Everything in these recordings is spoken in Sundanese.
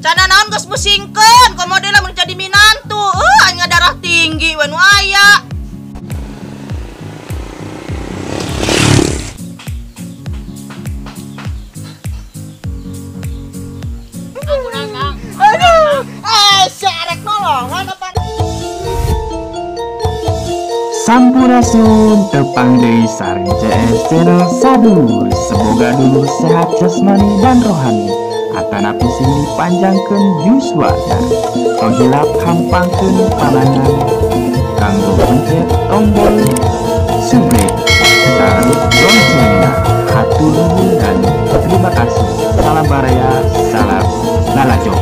Cana naon geus musingkeun, komo deui lamun jadi minantu. Aing darah tinggi we nu aya. Aduh, arek nolongan apa? Sampurasun, tepang deui sareng CS Channel Sadur. Semoga dulu sehat jasmani dan rohani. Atanapi sing dipanjangkeun yuswana. Tong hilap hampangkeun panangan. Kanggo pencet tombol subscribe sareng loncengna. Hatur nuhun dan terima kasih. Salam baraya, salam lalajo.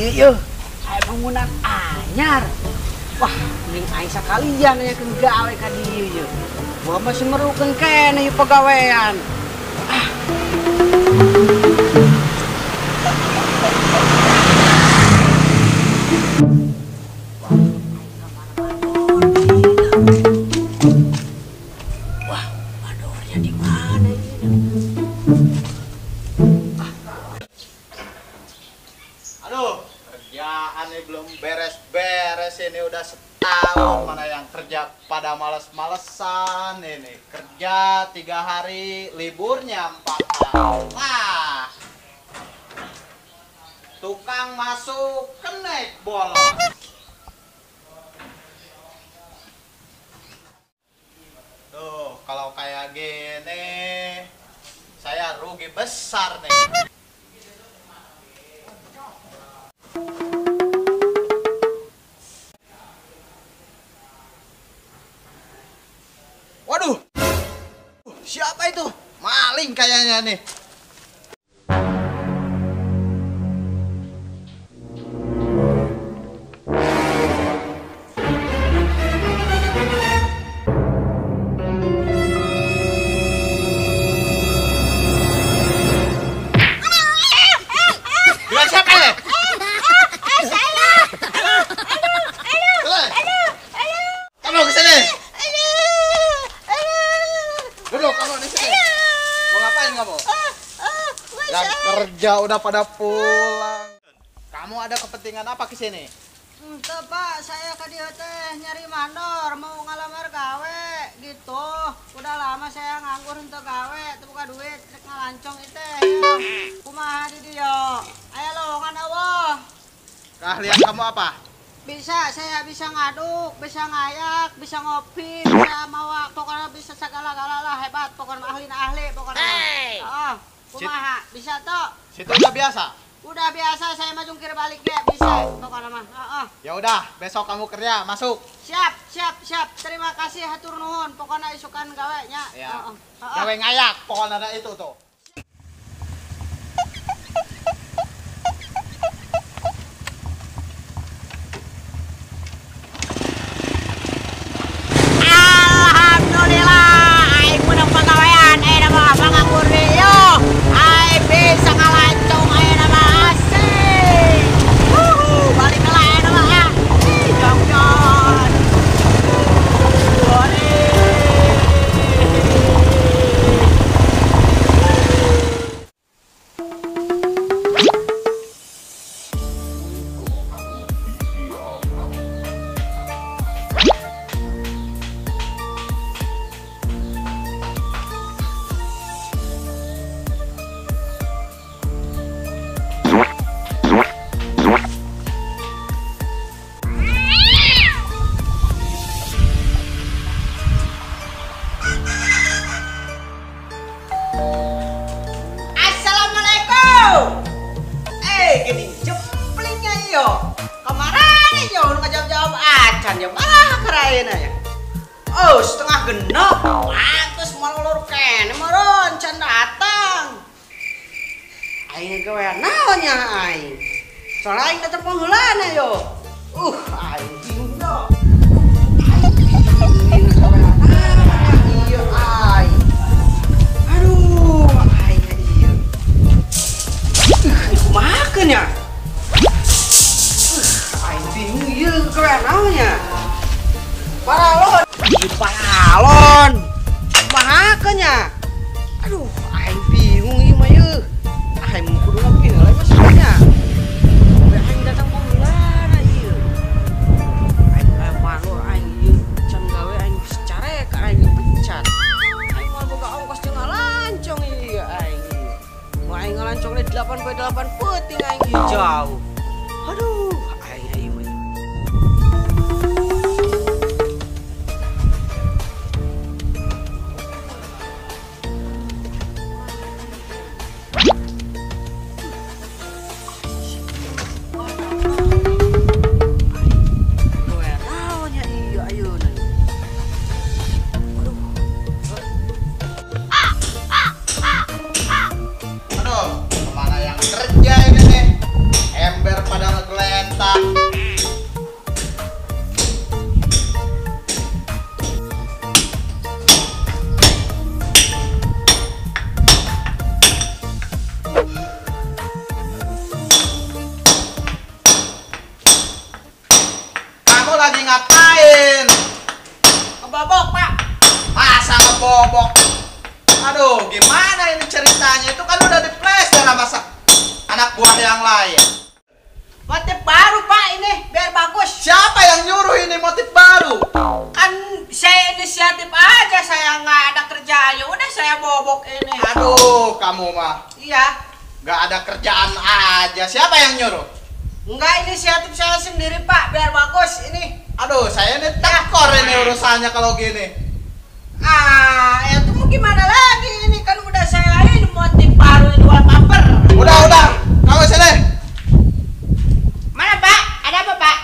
Iya, saya bangunan anyar. Wah, mending aing sakalian nanyakeun gawe ka dieu ye. Gua masih merukeun keneh ieu pagawean. Ah. Wah, mandornya di mana ini? Aduh, kerjaan ini belum beres-beres ini udah setahun, mana yang kerja pada males-malesan ini. Kerja 3 hari, liburnya 4 hari. Wah, tukang masuk kenek bolong. Tuh, kalau kayak gini saya rugi besar nih. Waduh, siapa itu? Maling kayaknya nih. Bilang siapa ya? Saya. Aduh, aduh, aduh. Kamu kesini. Duduk kamu di sini. Mau ngapain kamu? Yang kerja udah pada pulang. Kamu ada kepentingan apa ke sini? Entah Pak, saya ke dieu teh nyari mandor, mau ngalamar gawe gitu. Udah lama saya nganggur henteu gawe, teu boga duit, rek ngalancong ieu teh. Kumaha di dieu? Aya lowongan eueuh. Keahlian kamu apa? Bisa, saya bisa ngaduk, bisa ngayak, bisa ngopi, bisa mawa, pokoknya bisa segala-gala lah, hebat, pokoknya ahli pokoknya. Hey. Oh, kumaha, bisa toh? Situ udah biasa? Udah biasa, saya mah jungkir balik ya, bisa pokoknya mah. Oh. Ya udah, besok kamu kerja, masuk. Siap, siap, siap. Terima kasih, hatur nuhun. Pokoknya isukan gawe nya. Ya. Gawe ngayak, pokoknya ada itu tuh. Pantes molor keneh meureun can datang. Aing gawe naon nya aing? Soalnya aing datang pangheulana yo. Aing bingung yo. Aing gawe naon ieu aing. Aduh, aing ieu. Kumahakeun nya? Aing bingung ieu gawe naon nya. Paralon, ieu paralon. Kumahakeun nya? Aduh, aing bingung ieu mah ieu. Aing kudu ngopi heula mah nya. Aing datang pangheulana ieu. Aing manur aing ieu can gawe aing carek aing dipecat. Aing moal boga ongkos jeung ngalancong ieu aing ieu. Mau aing ngalancong 8 poe 8 peuting aing ieu jauh. Aduh, aing ieu mah. Kamu lagi ngapain? Ngebobok, Pak. Masa ngebobok? Aduh, gimana ini ceritanya? Itu kan udah diplester sama anak buah yang lain. Motif baru, Pak, ini biar bagus. Siapa yang nyuruh ini motif baru? Kan saya inisiatif aja, saya nggak ada kerjaan. Ya udah saya bobok ini. Aduh, kamu mah. Iya. Nggak ada kerjaan aja. Siapa yang nyuruh? Enggak, inisiatif saya sendiri, Pak, biar bagus ini. Aduh, saya ini tekor ini urusannya kalau gini. Ah, ya tuh mau gimana lagi ini kan udah saya ini motif baru ini wallpaper. Udah, kamu sini. Mana, Pak? Ada apa, Pak?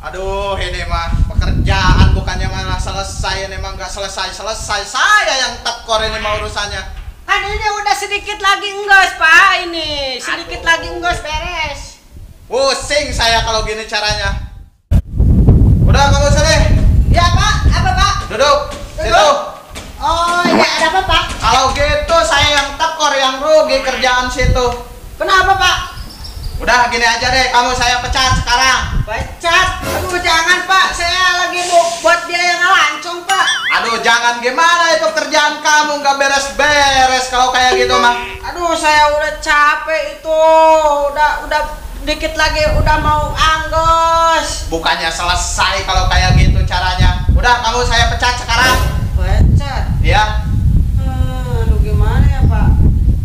Aduh, ini mah pekerjaan bukannya malah selesai, ini mah nggak selesai-selesai. Saya yang tekor ini mah urusannya. Kan ini udah sedikit lagi enggos, Pak, ini. Sedikit lagi enggos beres. Pusing saya kalau gini caranya. Udah, kamu sini. Ya, Pak. Apa, Pak? Duduk. Situ. Oh, iya, ada apa, Pak? Kalau gitu saya yang tekor, yang rugi kerjaan situ. Kenapa, Pak? Udah gini aja deh, kamu saya pecat sekarang. Pecat? Aduh, jangan, Pak. Saya lagi mau buat biaya ngelancong, Pak. Aduh, jangan gimana itu kerjaan kamu nggak beres-beres kalau kayak gitu mah. Aduh, saya udah capek itu. Udah dikit lagi udah mau anggos. Bukannya selesai kalau kayak gitu caranya. Udah, kamu saya pecat sekarang. Pecat? Iya. Aduh, gimana ya, Pak?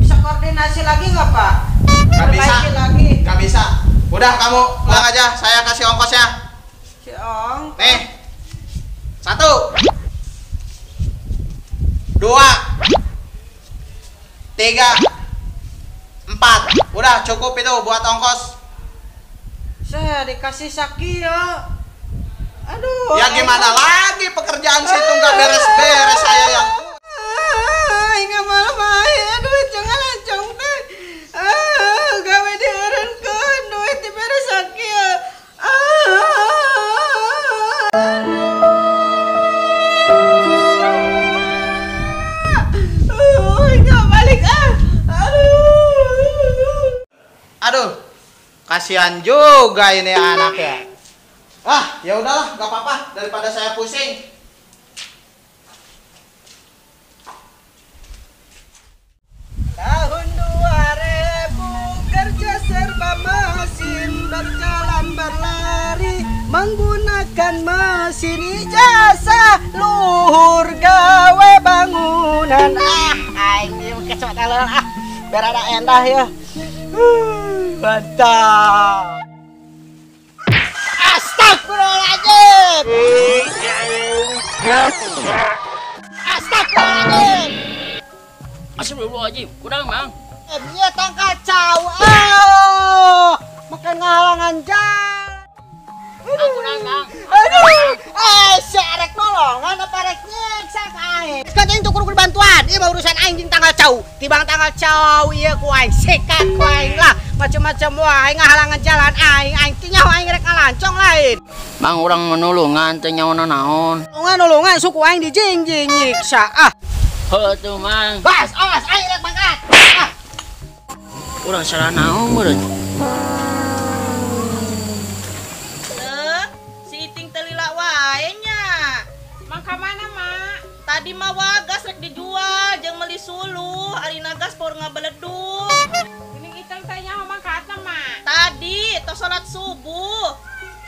Bisa koordinasi lagi nggak, Pak? Nggak bisa. Lagi. Nggak bisa. Udah, kamu pulang aja. Saya kasih ongkosnya. Si ongkos. Nih. 1 2 3 4. Udah cukup itu buat ongkos. Saya dikasih sakio. Aduh. Ya gimana lagi pekerjaan situ nggak beres-beres saya yang. Nggak malah main duit jangan lancong teh. Gawe dieureunkeun duit dibere sakio. Nggak balik ah. Aduh. Aduh. Kasihan juga ini anak ya. Ah, ya udahlah, nggak apa-apa daripada saya pusing. Tahun 2000 kerja serba mesin, berjalan berlari menggunakan mesin, ijazah luhur gawe bangunan. Ah, aing ieu kecot alon ah, biar ada endah ya. Mantap. Astagfirullahaladzim. Astagfirullahaladzim. Astagfirullahaladzim. Kurang, Mang. Dia tang kacau. Ah, makan ngalangan jalan. Aduh, kurang, Mang. Aduh. Eh, si arek nolongan apa arek nyiksa aing. mah urusan aing jeung tanggal cau. Tibang tanggal cau ieu ku aing sikat ku aing lah. Macam-macam wae ngahalangan jalan aing, aing teh nyaho aing rek ngalancong lain. Mang urang menulungan teh nyaho naon. Nulungan suku aing dijingjing nyiksa ah. Heuh tuh Mang. Bas, awas aing rek mangkat. Ah. Urang salah naon meureun. Si Iting teh lila wae nya. Mang ka mana, Mak? Tadi mah wagas rek dijual jeung meuli suluh, ari nagas por ngabeledug. Geuning Iteng teh nyaho mangkatna, Mak. Tadi tos salat subuh.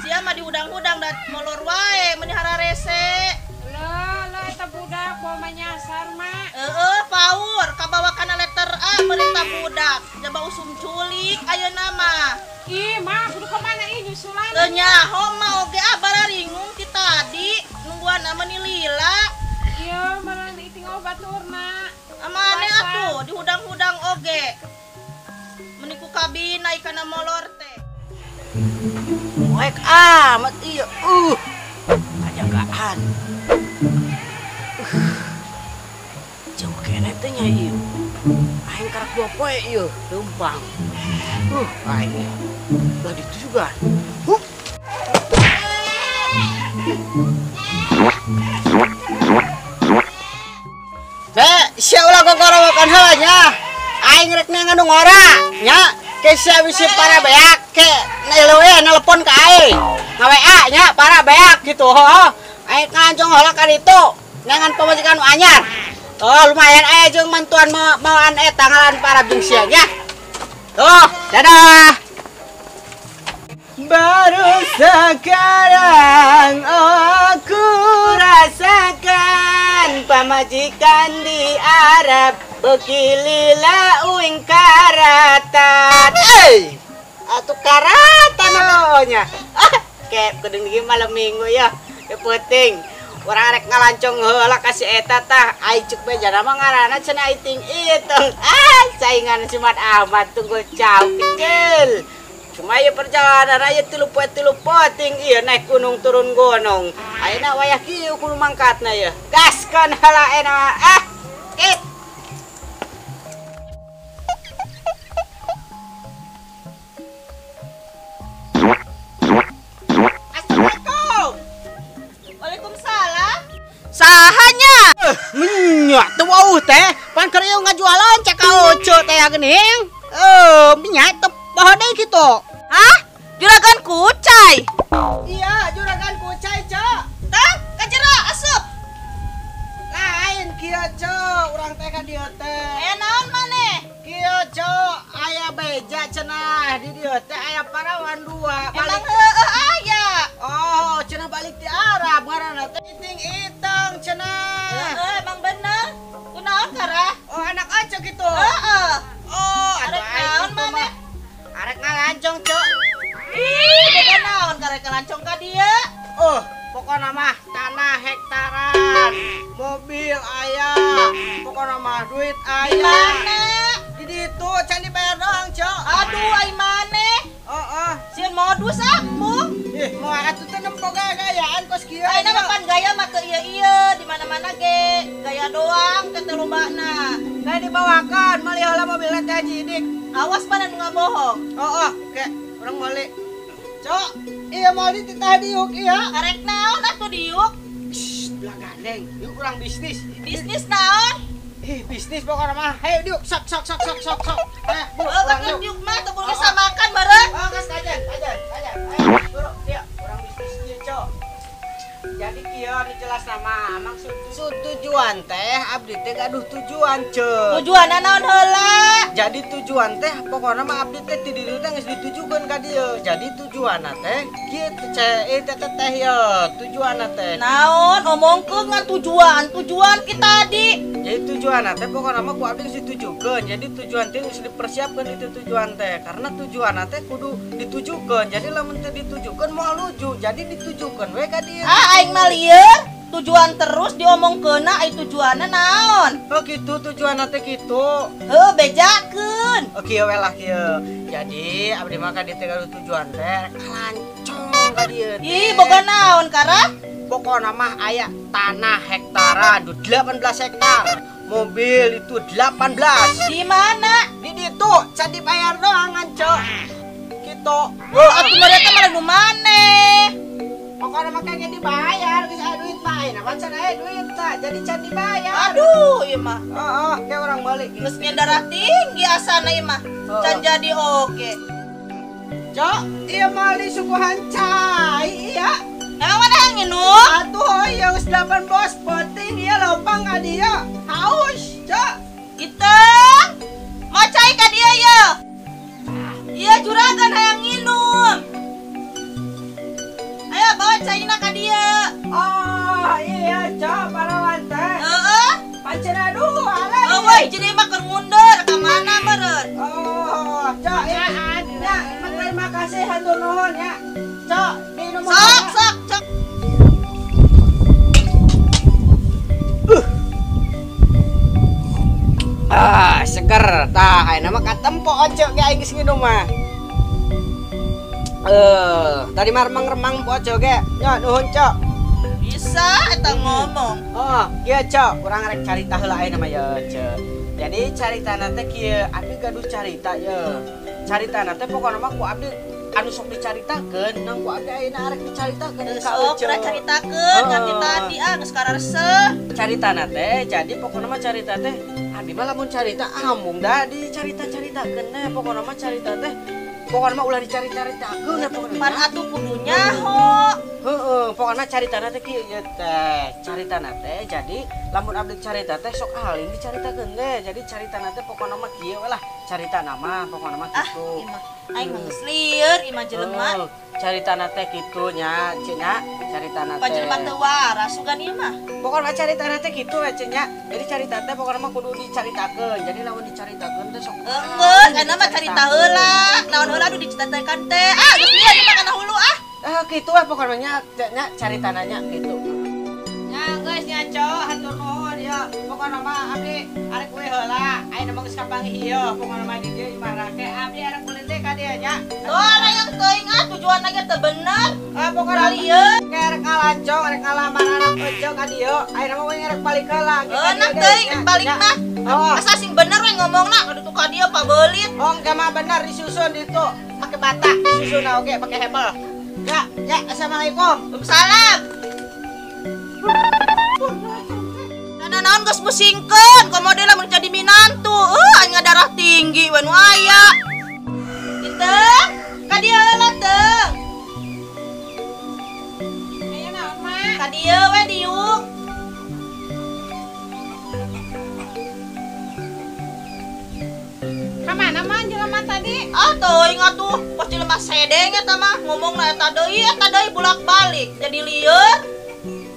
Sia mah dihudang-hudang da molor wae meuni hararese. Leuh, leuh eta budak bawa manyasar, Mak. Heeh, paur kabawa kana letter A merintah budak. Jaba usum culik ayeuna mah. Ih, Mak, kudu ka mana ih nyusulan? Teu nyaho mah oge ah bararingung ti tadi nungguan meuni lila. Iya, malah diiting obat baturna. Amane atuh dihudang-hudang oge. Meni ku kabina ikana molor teh. Poek amat ieu. Kajagaan. Jauh keneh teh nya ieu. Aing karak dua poe ieu, leumpang. Aing. Lah ditu juga. Dek, sia ulah gogorowokan heula nya. Aing rek neangan nu ngora nya. Ke sia bisi para beak ke we nelpon ka aing. Nga-WA nya para beak gitu heuh. Aing ngalancong heula ka ditu neangan pamajikan nu anyar. Oh, lumayan aya jeung mantuan mawaan eta ngalan para jeung sia nya. Tuh, dadah. Baru sekarang aku rasakan pamajikan di Arab bekilila uing karatan. Eh, atuh karatan nya. Ah, kayak kedeng ieu malam minggu ya. Ya penting urang rek ngalancong heula ka si eta tah. Ai cuk bejana mah ngaranna cenah iting iteng. Ah, saingan si Mat Ahmad tunggul cau kecil. Cuma ieu perjalanan aya 3 poe 3 poting ieu naik gunung turun gunung. Ayeuna wayah kieu kudu mangkatna ieu. Gaskeun heula enak ah. Kit. Assalamualaikum. Waalaikumsalam. Sahanya? Minyak teu wauh teh. Pan keur ieu ngajualan cek ka Oce teh geuning. Minyak teu bawa deui kitu. Hah? Juragan Kucai? Iya, Juragan Kucai, Cok. Tah, kajera asup. Lain kieu, Cok. Urang teh ka dieu teh. Aya naon maneh? Kieu, Cok, aya beja cenah di dieu teh aya parawan dua. Emang heueuh aya. Oh, cenah balik ti Arab ngaranna teh Iting Iteng cenah. Heeh, emang bener. Kunaon kara? Oh, anak aja gitu. Heeh. Oh, arek naon maneh? Arek ngalancong, Cok. Ih, boga naon karek ngalancong ka dieu? Oh, pokona mah tanah hektaran, mobil aya, pokona mah duit aya. Di mana? Di ditu can dibayar doang, Cok. Aduh, ai maneh? Heeh. Sieun modus ah, Bung. Ih, moal atuh teh nempo gaya-gayaan kos kieu. Ayeuna mah pan gaya mah ke ieu-ieu di mana-mana ge. Gaya doang teh lobana. Nah dibawakan meuli heula mobilna teh Haji Idik. Awas mana nu ngabohong. Oh, oke. Urang meuli. Cok, iya mau dititah diuk iya. Arek naon atuh diuk? Shh, belah gandeng. Yuk urang bisnis. Bisnis naon? Ih, bisnis pokokna mah. Hayu diuk sok sok sok sok sok sok. Eh, bu, urang diuk mah teu kudu samakan bareng. Oh, geus kajen, kajen, kajen. Ayo, buru, dieu. Urang bisnis ieu, Cok. Jadi kieu dijelas nama maksud tujuan teh abdi teh gaduh tujuan, Cek. Tujuanna naon heula? Jadi tujuan teh pokokna mah abdi teh ti dieu teh geus ditujukeun ka dieu. Jadi tujuanna teh kieu teh teh teh ye, tujuanna teh. Naon omongkeun ngan tujuan, tujuan kita tadi. Jadi tujuanna teh pokokna mah ku abdi geus ditujukeun. Jadi tujuan teh geus dipersiapkeun itu tujuan teh. Karena tujuanna teh kudu ditujukeun. Jadi lamun teu ditujukeun moal luju. Jadi ditujukeun we ka dieu. Ah, aing mah lieur. Tujuan terus diomongkeunna ai tujuanna naon? Oh gitu tujuanna teh kitu. Heuh, bejakeun. Oh kieu we lah kieu. Jadi abdi mah ka dieu teh gaduh tujuan teh kalancong ka dieu. Ih, boga naon kara? Pokona mah aya tanah hektaran 18 hektar. Mobil itu 18. Di mana? Di ditu, can dibayar doang Cok. Gitu. Oh, atuh mereka malah nu maneh. Pokoknya mah kayaknya dibayar, geus aya duit mah ayeuna mah can aya duit tah, jadi can dibayar. Aduh, ieu mah. Heeh, kayak orang balik. Geus nyen darah tinggi asana ieu mah. Can jadi oge. Cok, ieu mah disuguhan cai ieu. Naon hayang nginum? Atuh ieu geus 18 penting ieu lopang ka dieu. Haus, Cok. Iteng. Mau cai ka dieu ieu. Ieu juragan hayang nginum. Ayo bawa caina ka dieu. Oh, iya Cok, parawan teh. Heeh. Pancen aduh alay. Eueuh, jadi mah keur mundur ka mana meureun? Oh, Cok, ya, ya, terima kasih hatur nuhun ya. Cok, minum. Sok, sok, cok. Ah, seger. Tah, ayeuna mah katempo Oce ge aing geus nginum mah. Tadi mah remang-remang po Oce ge. Nya nuhun, Cok. Bisa eta ngomong. Oh, kieu Cok, urang rek carita heula ayeuna mah ye, Cok. Jadi caritana teh kieu, abdi gaduh carita ye. Caritana teh pokona mah ku abdi anu sok dicaritakeun, nang ku abdi ayeuna arek dicaritakeun ka Sok Oce. rek caritakeun nganti tadi ah geus karareseh. Caritana teh jadi pokona mah carita teh abdi mah lamun carita ambung da dicarita-caritakeun teh pokona mah carita teh pokona mah ulah dicari-caritakeun ya pokona. Pan atuh kudu nyaho. Heeh, pokona caritana teh kieu ieu teh. Caritana teh jadi lamun abdi carita teh sok alim dicaritakeun teh. Jadi caritana teh pokona mah kieu we lah. Caritana mah pokona mah Ah, kitu. ieu mah aing mah geus lieur ieu mah jelema. Heeh, caritana teh kitu nya, Ceu nya, caritana Pa teh. jelema teu waras sugan ieu mah. Pokona caritana teh kitu we Ceu nya. Jadi carita teh pokona mah kudu dicaritakeun. Jadi lamun dicaritakeun teh sok Enggeus, ayeuna mah carita heula. Naon heula anu dicaritakeun teh. Ah, geus lieur ieu mah kana hulu ah. Ah, kitu we pokona nya, nya caritana nya kitu. Nya geus nya Cok, hatur nuhun ya. Pokona mah abdi arek we heula. Ayeuna mah geus kapanggih ieu, pokona mah di dieu imah rake abdi arek ulin teh ka dieu nya. Tuh hayang teuing ah tujuan lagi teu bener. Ah, pokona Lieur. Kayak arek ngalancong, arek ngalamar anak Oce ka dieu. Ayeuna mah we arek balik heula. Enak teuing balik mah. Oh. Asa sing bener we ngomongna aduh tuh ka dieu pabelit. Oh, enggak mah bener disusun ditu. Pakai bata disusun oge pakai hebel. Ya, ya, assalamualaikum. Waalaikumsalam. Nah, naon geus musingkeun, komo deui lamun jadi minantu. Aing darah tinggi we nu aya. Iteng, ka dieu heula Teng. Aya naon, Mak? Ka dieu we diuk. Ka mana Mak jelema tadi? Ah, teuing atuh, pos jelema sedeng eta mah ngomongna eta deui bolak-balik. Jadi lieur.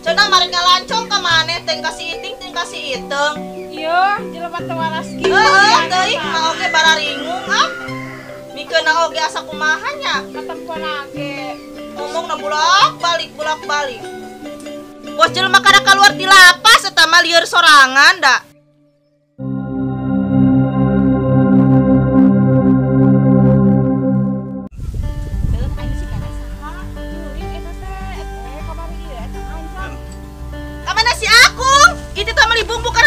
Cenah mari ngalancong ka maneh teh kasih iting teh kasih iteung. Ieu jelema teu waras kieu. Heeh, teuing mah oge bararingung ah. Mikeunna oge asa kumaha nya. Katempona ge. Ngomongna bolak-balik bolak-balik. Bos jelema kada kaluar ti lapas eta mah lieur sorangan da. Teuh aing sih kana saha? Jurig eta teh, kamari ieu eta ngancam. Ka mana si Akung? Itu teh meuli bumbu ka